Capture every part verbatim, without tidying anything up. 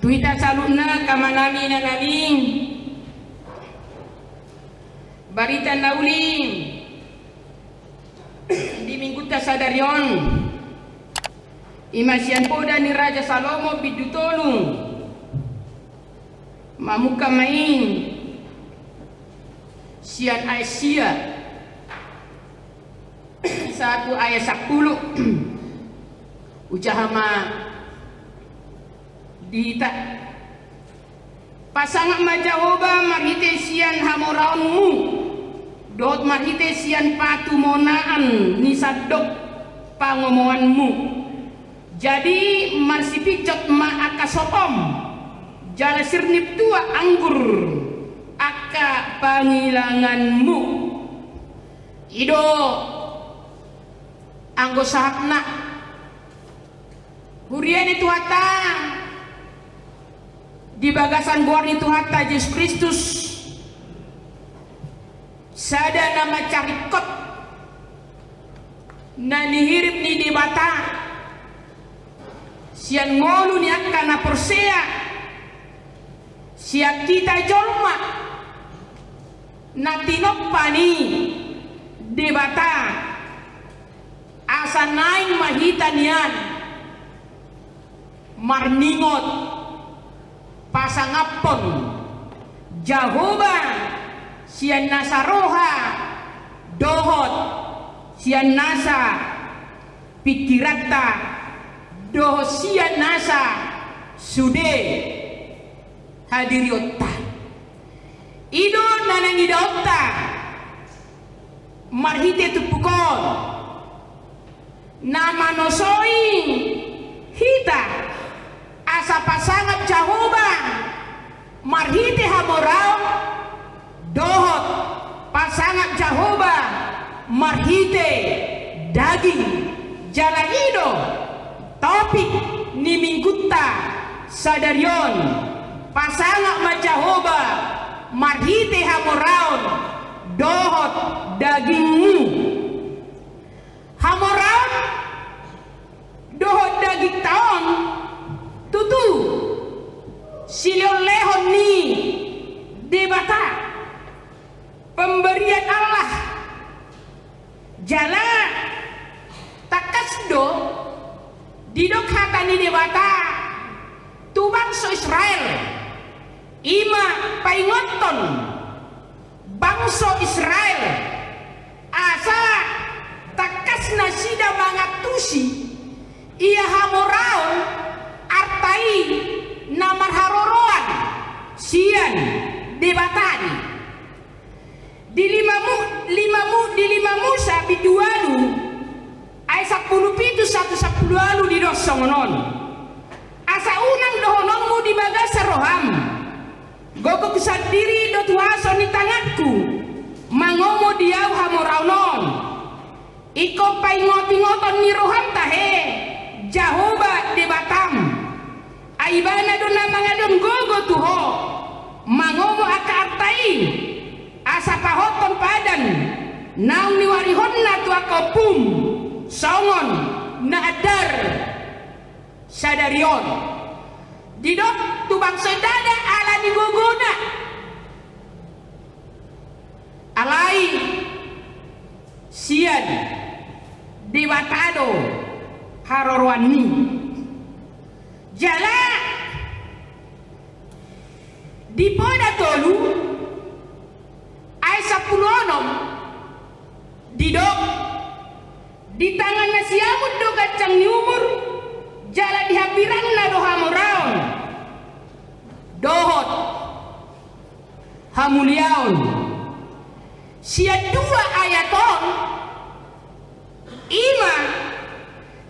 Tu hita saluhutna, angka amanami, inanami, barita na uli di minggunta sadari on, i ma sian poda ni Raja Salomo bindu tolu. Mamungka ma i sian ayat sia sahat tu ayat sampulu. Hujaha ma di hita. Pasangap ma Jahowa marhite sian hamoraonmu, dohot marhite sian patumonaan ni sandok pangomoanmu. Jadi marsipinjot ma angka sopom, jala sirnip tua anggur angka pangilanganmu. I do anggo sahatna. Huria ni Tuhanta, di bagasan goar ni Tuhanta Jesus Kristus, sada na mansai ringkot na nihirim ni Debata sian ngolu ni angka na porsea, sian hita jolma na tinompa ni Debata, asa naeng ma hita nian marningot pasangaphon Jahowa sian nasa roha dohot sian nasa pingkiranta dohot sian nasa sude hadirionta. I do na naeng idaonta marhite turpuk on, na manosoi hita asa pasangap Jahowa marhite hamoraon, dohot pasangap Jahowa marhite daging. Jala i do topik ni minggunta sadari on, pasangap ma Jahowa marhite hamoraon dohot dagingmu. Hamoraon dohot dagingta on tutu silehonlehon ni Debata, pemberian Allah. Jala tangkas do didok hata ni Debata tu bangso Israel, i ma paingothon bangso Israel, asa tangkas nasida mangantusi ia hamoraon arta i na marharoroan sian Debata i. Di lima Mu-, lima Mu-, di lima Musa bindu ualu ayat sampulu pitu sahat tu sampulu ualu didok songon on: Asa unang dohononmu di bagasan roham: Gogok sandiri do tu haso ni tanganku mangomo di ahu hamoraon on. Ingkon paingotingoton ni roham tahe Jahowa Debatam. Ai Ibana do na mangalehon gogo tu ho mangomo angka arta i, asa pahothon padan naung niuarihonna tu angka ompum, songon na andar sadari on. Didok tu bangso i ndada ala ni gogona, alai sian Debata do haroroan i. Jala di Poda tolu ayat sampulu onom didok: Di tangan na siamun do ganjang ni umur, jala di hambirangna do hamoraon dohot hamuliaon. Sian dua ayat on, i ma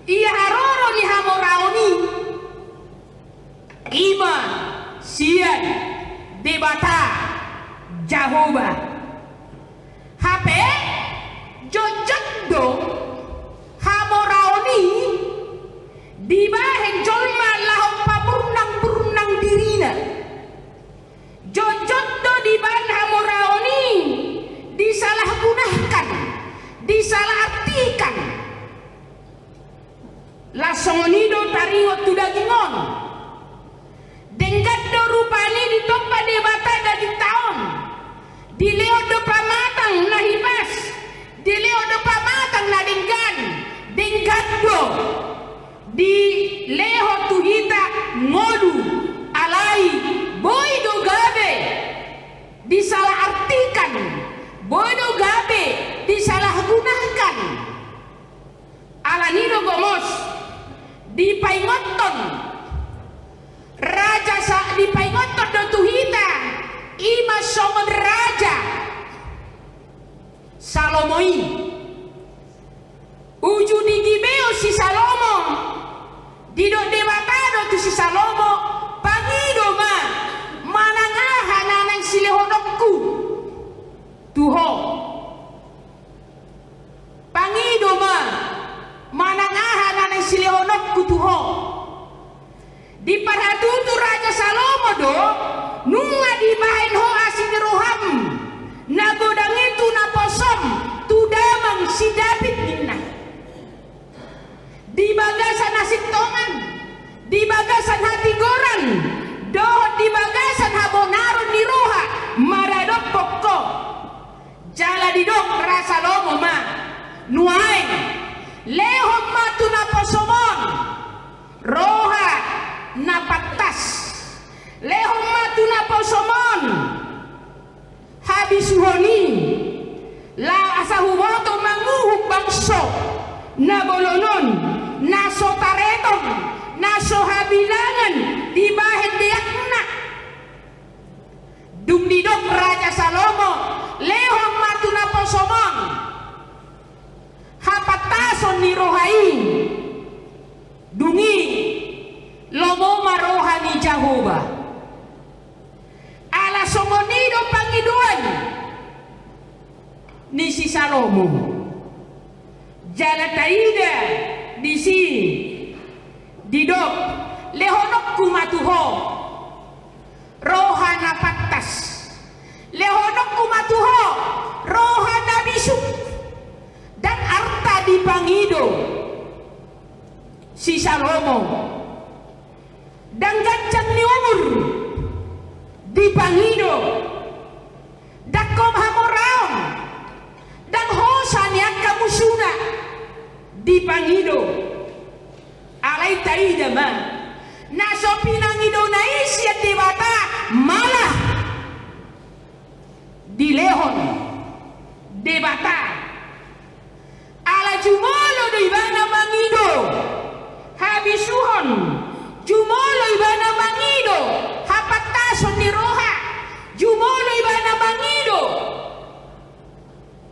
ia haroro ni hamoraon i, i ma sian Debata Jahowa. Hape jotjot do hamoraon i dibahen jolma laho paburnangburnang dirina. Jotjot do dibahen hamoraon i disalahgunakan, disalahartikan. Laos songon i do taringot tu daging on. Debata na di taon, dilehon do pamatang na hipas, dilehon do pamatang na denggan, denggan do dilehon tu hita ngolu, alai boi do gabe disalahartikan, boi do gabe disalahgunakan. Alani do gomos, dipaingothon raja sa-, dipaingothon do tu hita, i ma songon raja Salomo i. Uju di Gibea si Salomo, didok Debata do tu si Salomo, pangido ma manang aha na naeng silehononku tu ho. Pangido ma manang aha na naeng silehononku tu ho. Diparhatutu raja Salomo do, nunga dibahen ho asi ni roham na godang i tu naposom, tu damang si Daud ninna. Di bagasan hasintongan, di bagasan hatigoran, dohot di bagasan habonaron ni roha maradophon ho. Jala didok raja Salomo ma, nuaeng, lehon ma tu naposom on roha na pantas. Lehon ma tu naposom on habisuhon i, laos asa huboto manguhum bangso na bolon on, na so tareton, na so habilangan dibahen deakna. Dung didok raja Salomo, lehon ma tu naposom on hapantason ni roha i, dung i lomo ma roha ni Jahowa. Ala songon i do pangidoan ni si Salomo. Jala taida disi didok, lehononku ma tu ho roha na pantas. Lehononku ma tu ho roha na bisuk. Ndang arta dipangido si Salomo. Ndang ganjang ni umur dipangido. Ndang gok hamoraon, ndang hosa ni angka musuna dipangido. Alai taida ma, na so pinangidona i sian Debata malah dilehon Debata. Ala jumolo do ibana mangido habisuhon, jumolo ibana mangido hapantason ni roha, jumolo ibana mangido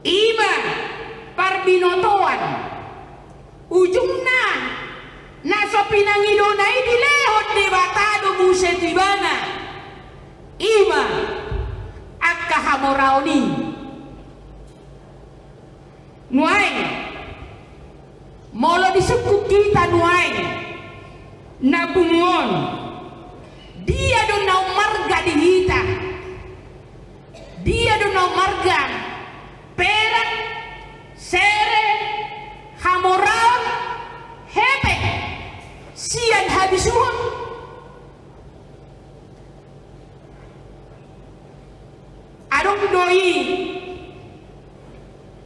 i ma parbinotoan. Ujungna, na so pinangidona i dilehon Debata do muse tu ibana, i ma angka hamoraon i. Nuaeng, molo disungkun hita nuaeng na pungu on, dia do na ummarga di hita? Dia do na ummarga perak, sere, hamoraon, hepeng sian habisuhon? Adong do i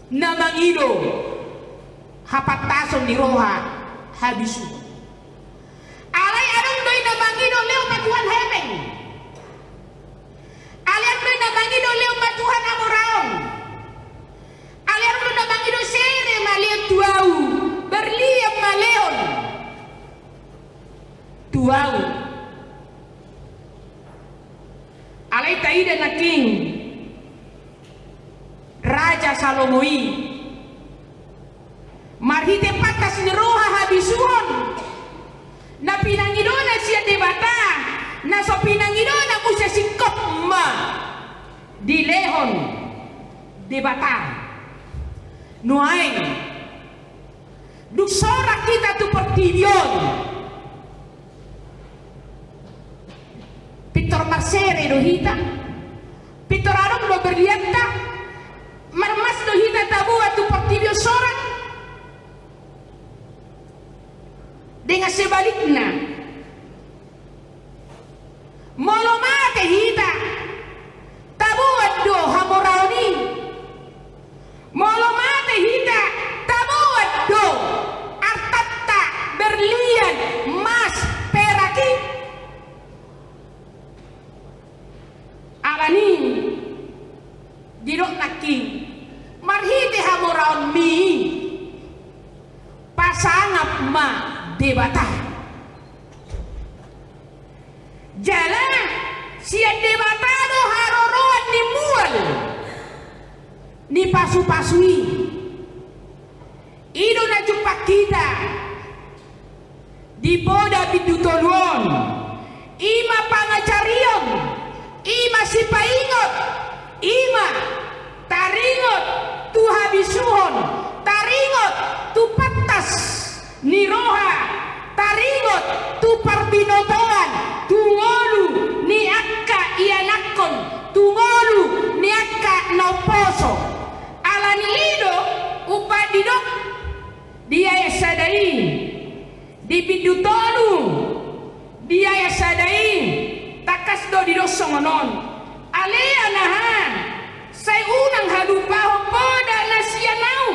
na mangido hapantason ni roha habisuhon. Alai adong do i na mangido lehon ma Tuhan hepeng. Alai adong do i na mangido lehon ma Tuhan hamoraon. Alai adong do na mangido sere ma lehon tu ahu, berlian ma lehon tu ahu. Alai taida nangkin raja Salomo i, marhite pantas ni roha habisuhon na pinangidona sian Debata, na so pinangidona muse singkop ma dilehon Debata. Nuaeng, dung sorak hita tu portibi on, pintor marsere do hita, pintor adong do berlianta, marmas do hita taboan tu portibi on sorak. Dengan sebalikna, molo mate hita, Debata. Jala sian Debata do haroroan ni mual ni pasupasu i. I do na jumpang hita di poda bindu tolu on. I ma pangajarion, i ma sipaingot, i ma taringot tu habisuhon, taringot tu pantas ni roha, taringot tu parbinotoan, tu ngolu ni angka ianakhon, tu ngolu ni angka na umposo. Alani i do umbahen didok di ayat sada i, di bindu tolu di ayat sada i, tangkas do didok songon on: Ale anaha, sai unang halupahon poda na sian ahu,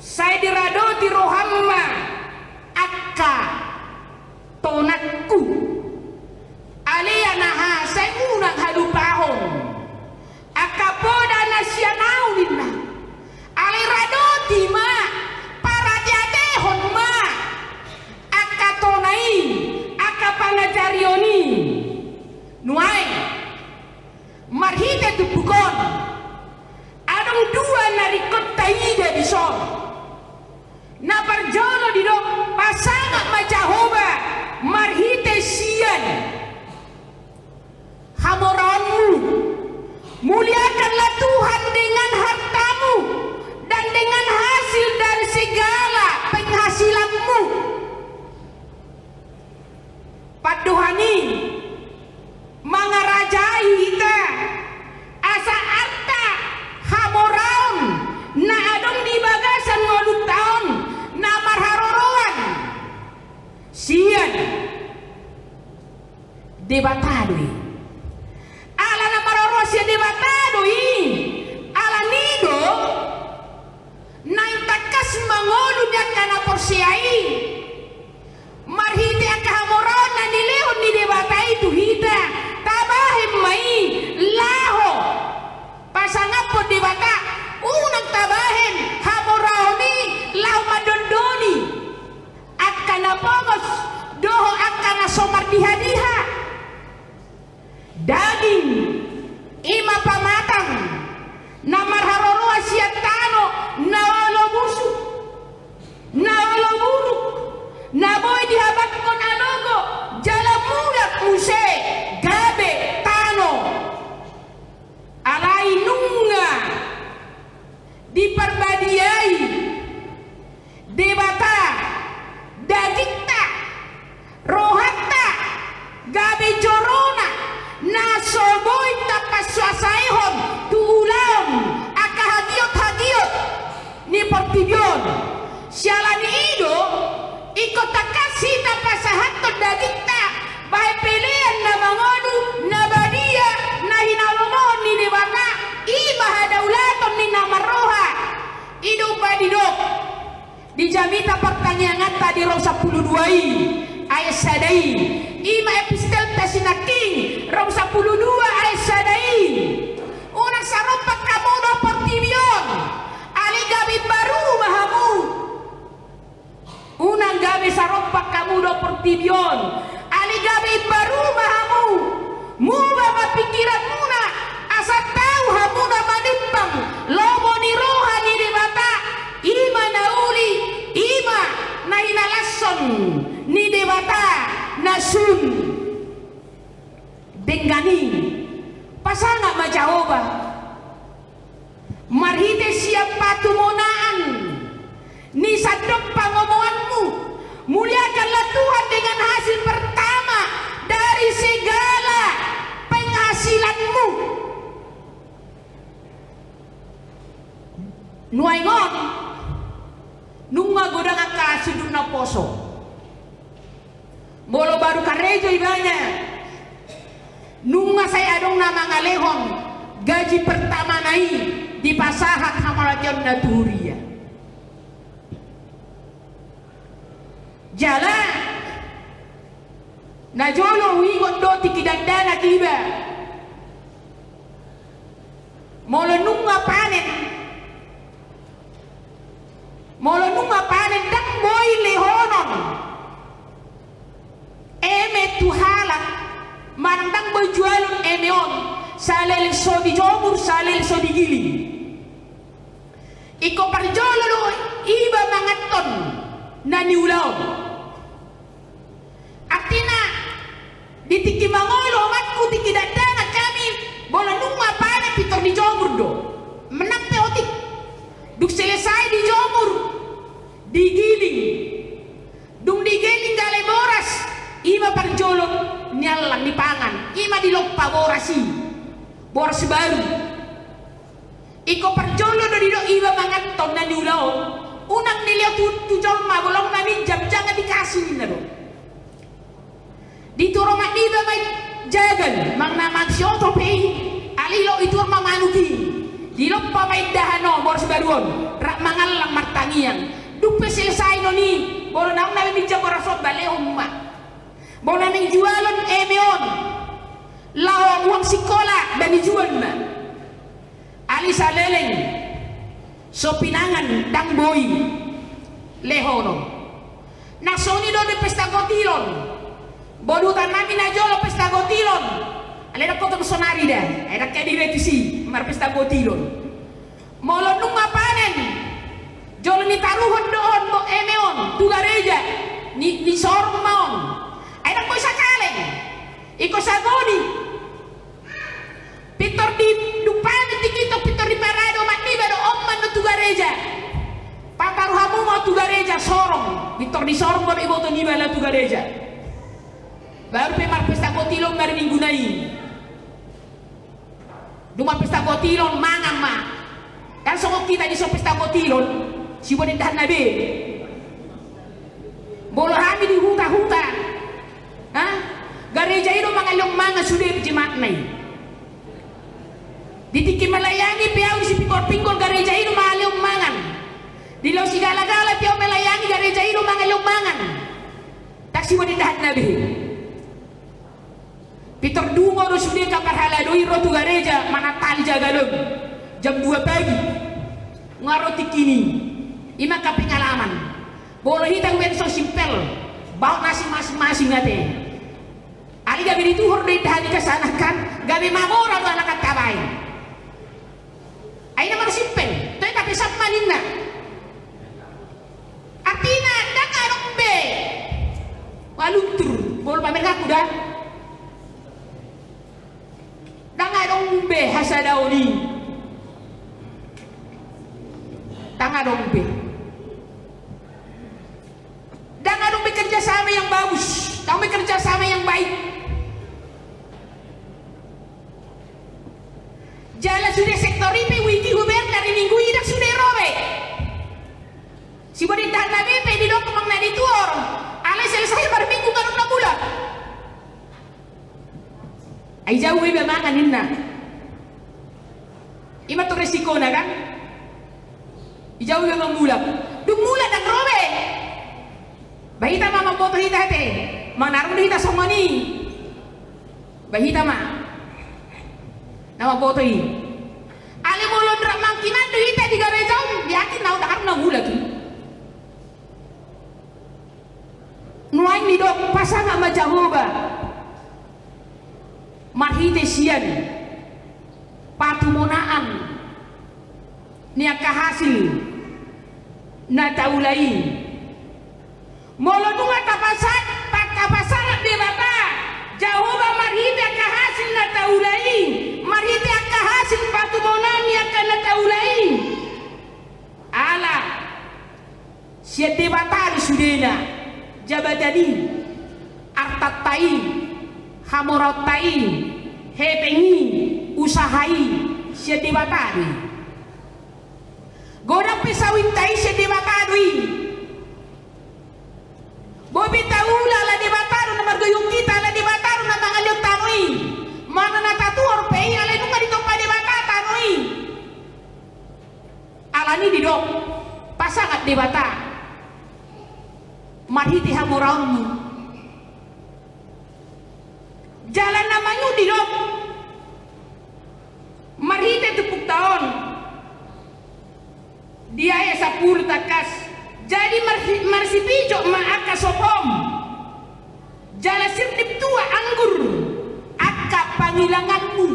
sai diradoti roham ma angka tonangku. Ale anaha, sai unang halupahon angka poda na sian ahu ninna. Alai radoti ma, parateatehon ma angka tona i, angka pangajarion i. Nuaeng, marhite turpuk on, adong dua na ringkot taida dison. Na parjolo didok pasangap ma Jahowa marhite sian hamoraonmu. Muliakanlah Tuhan dengan hartamu dan dengan hasil dari segala penghasilanmu. Pandohan i mangarajai hita asa arta hamoraon na adong di bagasan ngolunta on na marharoroan sian Debata do i. Ala na marharoroan sian Debata do i. Alani i do naeng tangkas ma ngolu ni angka na porsea i marhite angka hamoraon na nilehon ni Debata i tu hita. Tabahen ma i laho pasangaphon Debata. Unang tabahen hamoraon i laho mandondoni angka na pogos dohot angka na so mardihadiha. Daging i ma pamatang na marharoroan sian tano na olo busuk, na olo buruk, na boi dihabanghon alogo jala mulak muse gabe tano. Alai nunga diparbadiai Debata dagingta, rohanta, gabe jorona na so boi tapansuasaihon tu ulaon angka hagiot-hagiot ni portibi on. Siala ni i do ingkon tangkas hita pasahathon dagingta bahen pelean na mangolu, na badia, na hinalomohon ni Debata, i ma hadaulaton ni na marroha. I do umbahen didok di jamita partangianganta di Rom sampulu dua i ayat sada i. I ma epistelta si nangkin, Rom sampulu dua ayat sada i. Unang sarompang hamu dohot portibi on, alai gabe imbaru ma hamu. Unang gabe sarompang hamu dohot portibi on, alai gabe imbaru ma hamu. Muba ma pingkiranmuna, asa tau hamuna manimbang lomo ni roha ni Debata, i ma na uli, i ma na hinalashon ni Debata na sun denggan i. Pasangap ma Jahowa marhite sian patumonaan ni sandok pangomoanmu. Muliakanlah Tuhan dengan hasil pertama dari segala penghasilanmu. Nuaeng on nunga godang angka sundut na poso. Molo baru karejo ibana, nunga sai adong na mangalehon gaji pertamana i dipasahat hamauliateonna tu huria. Jala najolo huingot do tingki dakdanak iba. Molo nunga panen, molo nunga panen ndang boi lehonon Saleleng so dijomur, saleleng so digiling. Ingkon parjolo do iba manganhon na niula on. Artina, di tingki mangolu omakku, tingki dakdanak hami, molo nunga panen pintor dijomur do. Menang pe otik. Dung selesai dijomur, digiling. Dung digiling gale boras, i ma parjolo niallang, nipangan, i ma dilompa boras i. Boras baru. Ingkon parjolo do didok iba manganhon na niula on, unang nilehon tu, tu jolma, molo na minjam, jangan dikasih, ninna do. Di tuor omak niba ma i jagal, manang na masioto pe i, alai lobi tuor ma manuk i. Dilompa ma indahan on, boras baru on, rap mangallang martangiang. Dung pe selesai non i, molo naung na minjam boras on, balehon ma. Molo na nijualhon eme on laho uang sikola, ba nijual ma. Alai saleleng so pinangan, ndang boi lehonon. Na songon i do di pesta gotilon. Boru tanami najolo pesta gotilon. Alai ndang hot sonari da. Ai ndang hea dibeku si marpesta gotilon. Molo nunga panen, jolo nitaruhon do on, do eme on tu gareja. Ni, nisorong ma on. Ai ndang boi sakaleng. Ingkon sagoni. Pintor di, dung panen tingki i, pintor diparade omak niba do, on ma on tu gareja. Pataru hamu ma on tu gareja, sorong. Pintor disorong ma on, iboto niba laho tu gareja. Baru pe marpesta gotilon ma di minggu na i. Dung marpesta gotilon, mangan ma. Kan songon hita, dison pesta gotilon, siboan indahanna be. Molo hami di huta-huta, ha? Gareja i do mangalehon mangan sude jemaatna i. Di tingki melayani pe au, di sipinggol-pinggol, gareja i do mangalehon mangan. Di laho sigala-gala pe au melayani, gareja i do mangalehon mangan. Ndang siboan indahanna be. Pintor dungo do sude angka parhalado i ro tu gareja manatali jagal on. Jam dua pagi. Nga ro tingki i. I ma angka pengalaman. Molo hita umbahen so simpel, baok nasi masing-masing ate. Alai gabe dituhor do indahan i, hasanangkan, gabe mamora do anak tabaen. Ai na marsimpel, toe tapesap ma ninna. Artina, ndang adong be. Waluntur, molo pamerangku da. Ndang adong be hasadaon i. Ndang adong be. Ndang adong be kerjasama yang bagus, ndang be kerjasama yang baik. Jala sude sektor i pe, wiki huber dari minggu i ndang sude ro be. Siboan indahanna be pe didok manang na dituor. Alai selesai marminggu nga adong na mulak. Ai jau iba mangan ninna. I ma tu resikona kan. I jau iba mulak. Dung mulak ndang ro be. Ba hita ma mamboto hita ate. Manarung do hita songon i. Ba hita ma na mamboto i. Alai molo ndang mangkinan do hita di gareja on, yakin au ndang adong na mulak i. Nuaeng didok, pasangap ma Jahowa marhite sian patumonaan ni angka hasil na taula i. Molo nunga tapasa-, ta-, tapasangap Debata Jahowa marhite angka hasil na taula i, marhite angka hasil patumonaan ni angka na taula i. Ala sian Debata do sudena jabatan i, artanta i, hamoraonta i, hepeng i, usaha i, sian Debata do i. Godang pe sawinta i, sian Debata do i. Boi pe taula ala Debata do na margoigoihon hita, ala Debata do na mangalehon tano i. Manang na tatuhor pe i, alai nunga ditompa Debata tano i. Alani didok, pasangap Debata marhite hamoraonmu. Jala na mangihut didok marhite turpukta on. Di ayat sampulu tangkas, jadi marsi-, marsipijop ma angka sopom. Jala sirnip tua anggur angka pangilanganmu.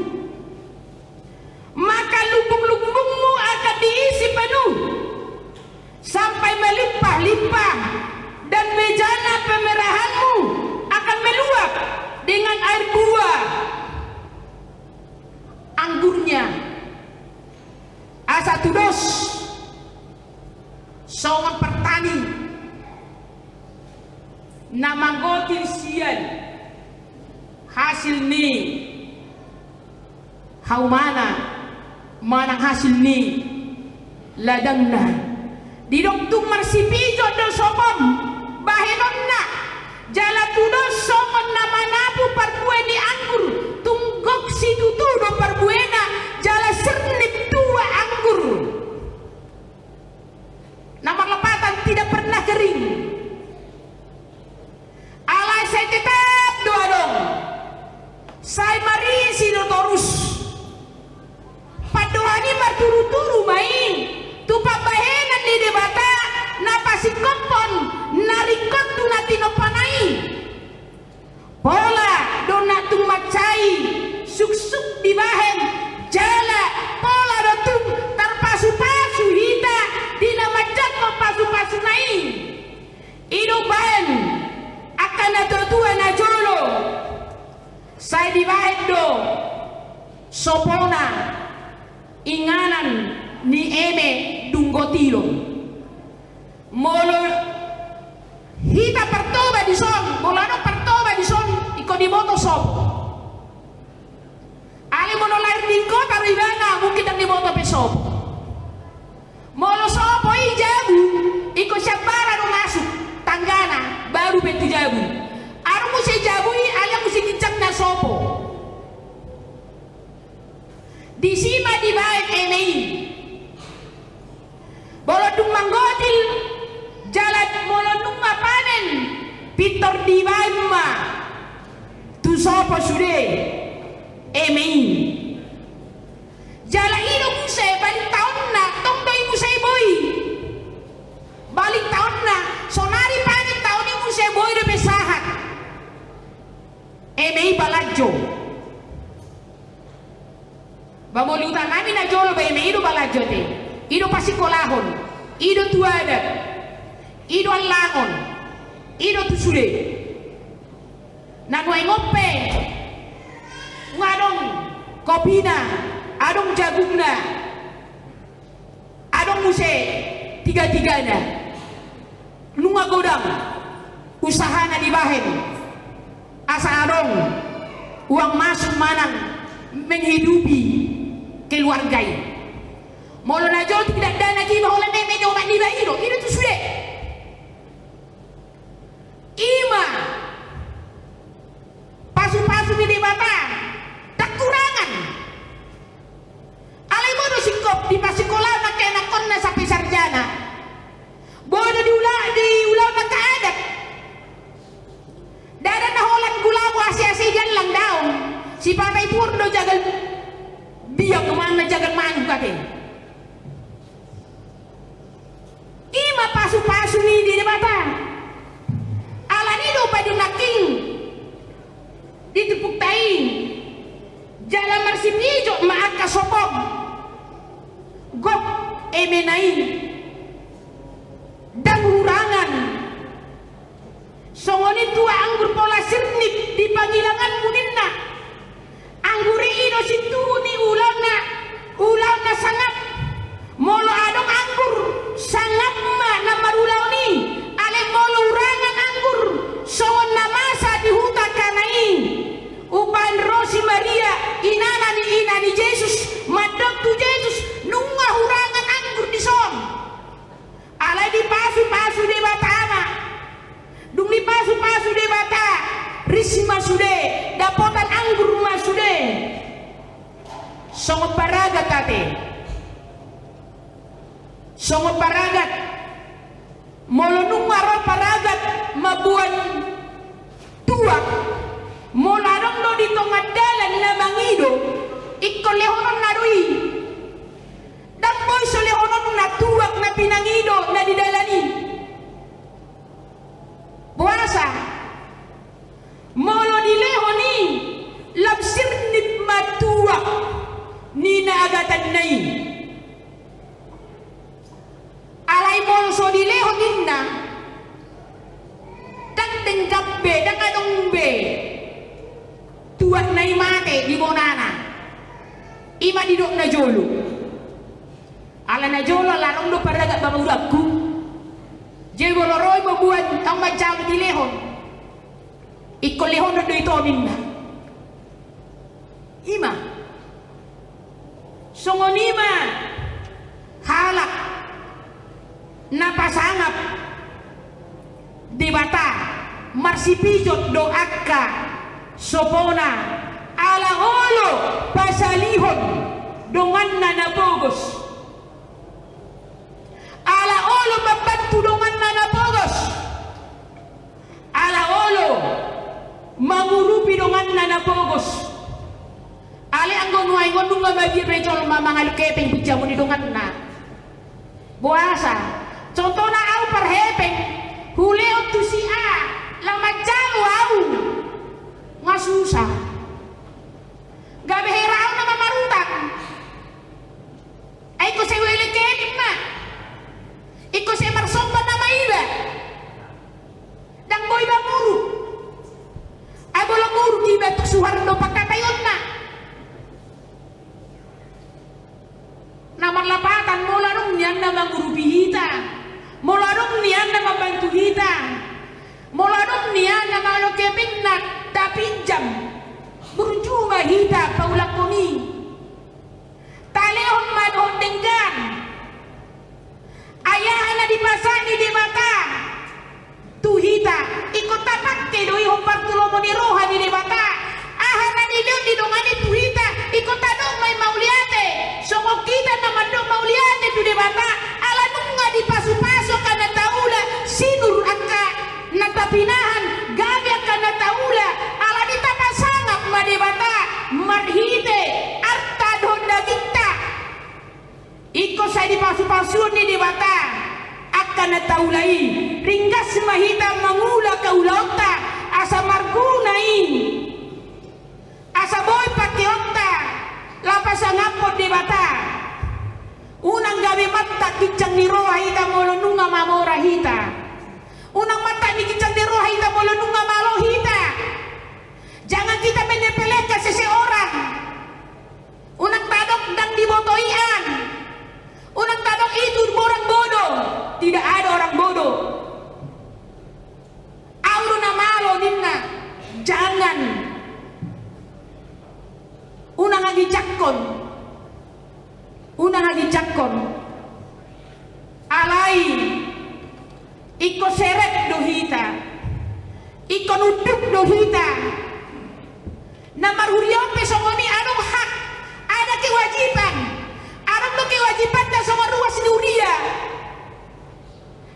manggotil sian hasil ni haumana manang hasil ni ladangna. Didok tung marsipijot do sop on bahenonna, jala tudos songon na manapu parbue ni anggur, tung gok situtu do parbuena, jala sirnip tua anggur. Na marlapatan, tidak pernah kering. Alai sai tetap do adong, sai marisi do torus. Pandohan i marturuturu ma i tu pambahenan ni Debata na pasingkophon na ringkot tu na tinompana i. Pola do na tung mansai suksuk dibahen, jala pola do tung tarpasupasu hita di na manjangkon pasupasuna i. I do umbahen angka natuatua na jolo, sai dibahen do sopona inganan ni eme dung gotilon. Molo hita partoba dison, molo adong partoba dison, ingkon diboto sopo. Alai molo lahir di kota do ibana, mungkin ndang diboto pe sopo. Molo sopo i jabu, ingkon sian bara do masuk tanggana, baru pe tu jabu. Adong muse jabu i, alai muse ginjangna sopo. Disi ma dibahen eme i. Molo dung manggotil, jala molo nunga panen, pintor dibahen ma tu sopo sude eme i. Jala i do muse baliktaonna, tong do i muse boi. Baliktaonna, sonari panen taon i muse boi dope sahat. Eme i balanjo. Ba molo huta nami na jolo ba eme i do balanjo ate. I do pasikolahon, i do tu adat, i do allangon, i do tu sude. Na nuaeng on pe nunga adong kopina, adong jagungna. Adong muse tigatigana. Nunga godang usaha na dibahen asa adong uang masuk manang menghidupi keluarga i. Molo na jolo tu dakdanak i ma holan eme, omak niba i do, i do tu sude. I ma pasupasu ni Debata, ndang hurangan. Alai boi do singkop dipasikola angka anakkonna sampe sarjana. Boi do diula, diula angka adat. Ndada na holan gulamo, asi-asi diallang daong. Sipata i tuor do jagal biang manang jagal manuk ate. I ma pasupasu ni Debata. Alani do paidon nangkin di turpukta i. Jala marsipijot ma angka sop on. Gok emena i. Ndang hurangan. Songon i tua anggur pola sirnip di pangilanganmu ninna. Anggur i do sintuhu ni ulaonna, ulaonna sangap. Molo adong anggur, sangap ma na marulaon i. Alai molo hurangan anggur, songon na masa di huta Kana i. Umbahen ro si Maria, inana ni ina ni Jesus, mandok tu Jesus, nunga hurangan anggur dison. Alai dipasupasu Debata ma. Dung dipasupasu Debata, ris ma sude, dapotan anggur ma sude. Songon paragat ate. Songon paragat. Molo nunga ro paragat mamboan tuak, molo adong do di tonga dalan na mangido, ingkon lehononna do i. Ndang boi so lehononna tuak na pinangido na di dalan i. Boasa? Molo dilehon i, lam sirnip ma tuak ni na agatanna i. Alai molo so dilehon ninna, ndang denggan be, ndang adong be tuakna i mate di bonana. I ma didok na jolo. Ala na jolo, ala adong do paragat bapa urakku. Jadi molo ro i mamboan, tong manjalo dilehon. Ingkon lehon do ito ninna. I ma. Songon i ma halak na pasangap Debata marsipijot do angka sopona ala olo pasalihon donganna na pogos. Ala olo mambantu donganna na pogos. Ala olo mangurupi donganna na pogos. Alai anggo nuaeng on nunga mabiar be jolma mangalehon hepeng di jabu ni donganna. Boasa? Contohna au parhepeng, hulehon tu si A, laho manjalo au. Nga susa. Gabe hera au nama marutang. Ai ingkon sai huelek hepeng ma. Ingkon sai marsomba nama iba. Ndang boi manguruk. Ai molo manguruk iba tung suhar do pangkataionna. Na marlapatan molo adong nian na mangurupi hita. Molo adong nian na mambantu hita. Molo adong nian na mangalehon hepengna tapinjam. Burju ma hita paulakhon i. Talehon ma dohot denggan. Ai aha na dipasahat ni Debata tu hita, ingkon tapangke do i hombar tu lomo ni roha ni Debata. Aha na nilehon ni dongan i tu hita, ingkon tadok ma i mauliate. Songon hita na mandok mauliate tu Debata, ala nunga dipasupasu angka na taula, sinur angka na tapinahan, gabe angka na taula, ala ni tapasangap ma Debata marhite arta dohot dagingta. Ingkon sai dipasupasuhon ni Debata angka na taula i, ringgas ma hita mangula angka ulaonta, asa marguna i, asa boi pangkeonta laho pasangaphon Debata. Unang gabe mantak ginjang ni roha hita molo nunga mamora hita. Unang mantak ni ginjang ni roha hita molo nunga malo hita. Jangan kita menyepelekan seseorang. Unang tadok ndang diboto i an. Unang tadok itu orang bodoh. Tidak ada orang bodoh. Au do na malo ninna. Jangan. Unang aginjanghon. Unang aginjanghon. Alai ingkon serep do hita. Ingkon unduk do hita. Na marhuria on pe songon i, adong hak, ada kewajiban. Adong do kewajibanta songon ruas ni huria.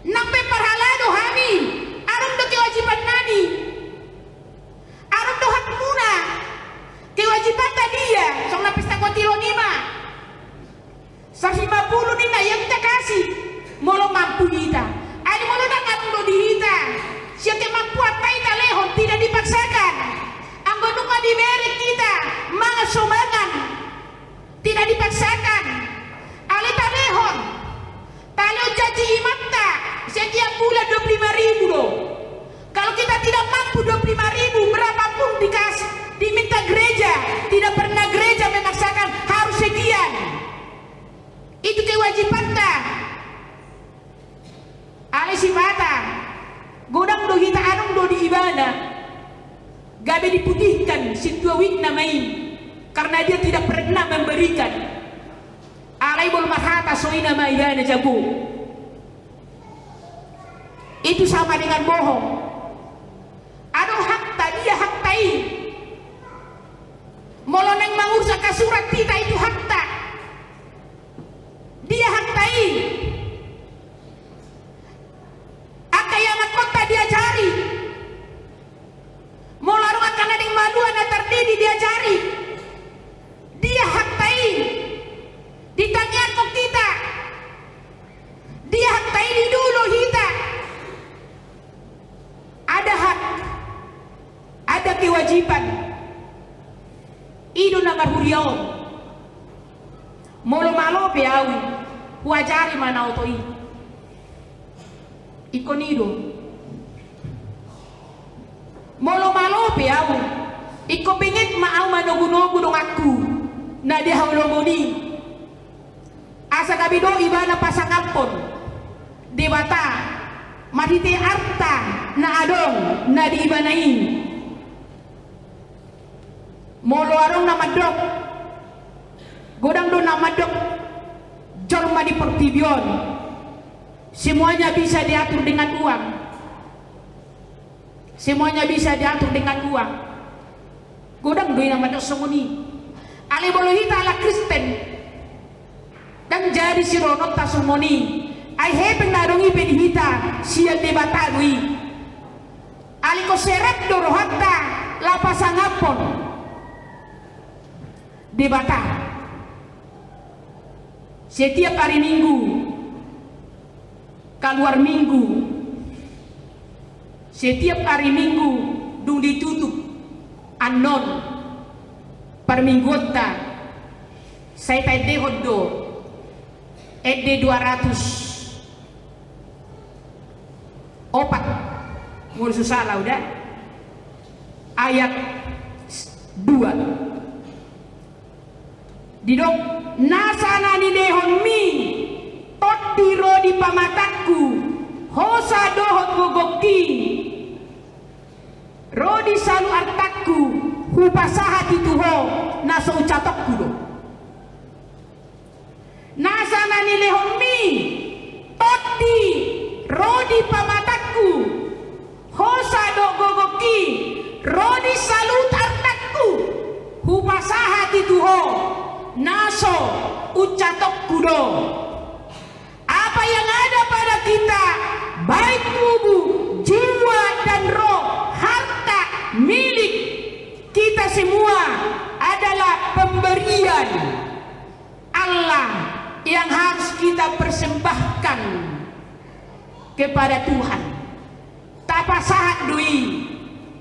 Nang pe parhalado hami, adong do kewajiban nami. Adong do hakmuna. Kewajibanta dia, songon na pesta kotilon i ma. Saratus lima puluh ninna, ia kita kasih. Molo mampu hita. Alai molo ndang adong do di hita, sian kemampuanta i talehon, tidak dipaksakan. Anggo nunga dibereng hita mangan so mangan, tidak dipaksakan. Alai talehon. Talehon janji imanta. Setiap bulan dua puluh lima ribu do. Kalau kita tidak mampu dua puluh lima ribu, berapapun dikasih, diminta gereja, tidak pernah gereja memaksakan harus sekian. Itu kewajibanta. Alai sipata, godang do hita, adong do di ibana gabe diputihkan sintua wikna ma i, karena dia tidak pernah memberikan. Alai molo marhata, so i nama ibana jago. Itu sama dengan bohong. Adong hakta, dia hakta i. Molo naeng mangurus angka surat hita, itu hakta. Dia hakta i. Angka ianakhonta diajari. Molo adong angka na naeng malua na tardidi diajari. Dia hakta i. Ditangiangkon hita. Dia hakta i, di dulu hita. Ada hak, ada kewajiban. I do na marhuria on. Molo malo pe au, huajari ma na oto i. Ingkon i do. Molo malo pe au, ingkon benget ma au manogunogu donganku na di haholomon i. Asa gabe do ibana pasangaphon Debata marhite arta na adong na di ibana i. Molo adong na mandok, godang do na mandok jolma di portibi on semuanya bisa diatur dengan uang. Semuanya bisa diatur dengan uang. Godang do i na mandok songon i. Alai molo hita halak Kristen, ndang jadi sidohononta songon i. Ai hepeng na adong i pe di hita sian Debata do i. Alai ingkon serep do rohanta laho pasangaphon Debata. Setiap hari Minggu, kaluar Minggu, setiap hari Minggu dung ditutup annon parmingguonta, sai taendehon do ende dua ratus opat, molo so sala au da, ayat dua. Didok, nasa na nilehonmi tondi ro di pamatangku, hosa dohot gogongki ro di saluhut artangku, hupasahat i tu ho, na so uncatongku do. Nasa na nilehonmi tondi ro di pamatangku, hosa dohot gogongki ro di saluhut artangku, hupasahat i tu ho, na so uncatongku do. Apa yang ada pada kita, baik tubuh, jiwa, dan roh, harta, milik, kita semua adalah pemberian Allah yang harus kita persembahkan kepada Tuhan. Tapasahat do i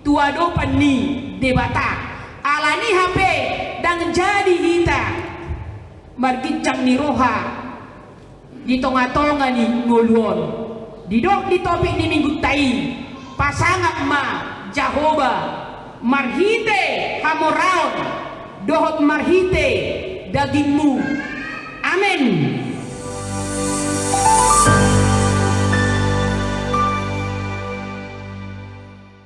tu adopan ni Debata. Alani i hape ndang jadi hita marginjang ni roha di tongatonga ni ngolu on. Didok di topik ni minggunta i, pasangap ma Jahowa marhite hamoraon dohot marhite dagingmu.